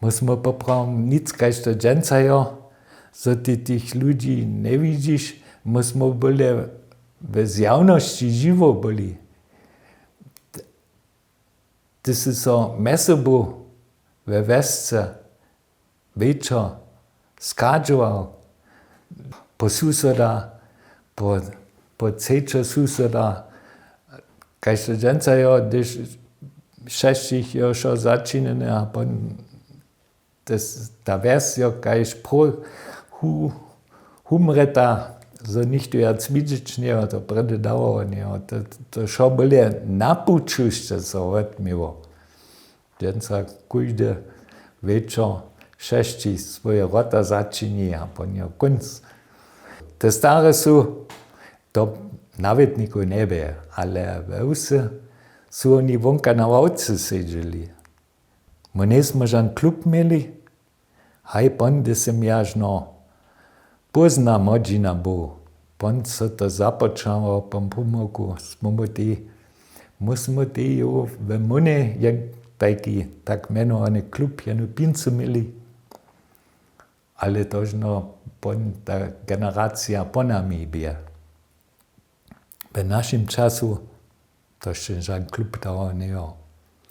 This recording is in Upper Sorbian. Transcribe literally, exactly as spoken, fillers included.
My smy poprawom nic kaž to dźensa jo, zo ty tych ludźi njewidźiš, my smy byle w zjawnosći žiwo byli. Ty sy so mjez sobu we wjesce wječor schadźował, po susoda, po, po třećo susoda, kaž to dźensa jo, hdyž šesćich jo wšo začinjene a pon ta wjes jo kaž pro humreta, zo nichtó wjac widźeć njejo, to prjedy dawało njejo, to wšo byle na puću sće so wotměło. Dźensa kóždy wječor šesći swoje wrota začini a po njeho kónc. Te stare su to na wětniku njebě, ale we wsy su woni wonka na ławce sedźeli. My njejsmy žan klub měli. Haj pon hdy sym jažno pózna młodźina był, pon so to započało pon pumowku smy mu tej my smy tej jow we mónej je tajki tak mjenowany klub jenu pincu měli. Ale tožno pon ta generacija po nami bě. W našim času to sće žan klub dało njejo.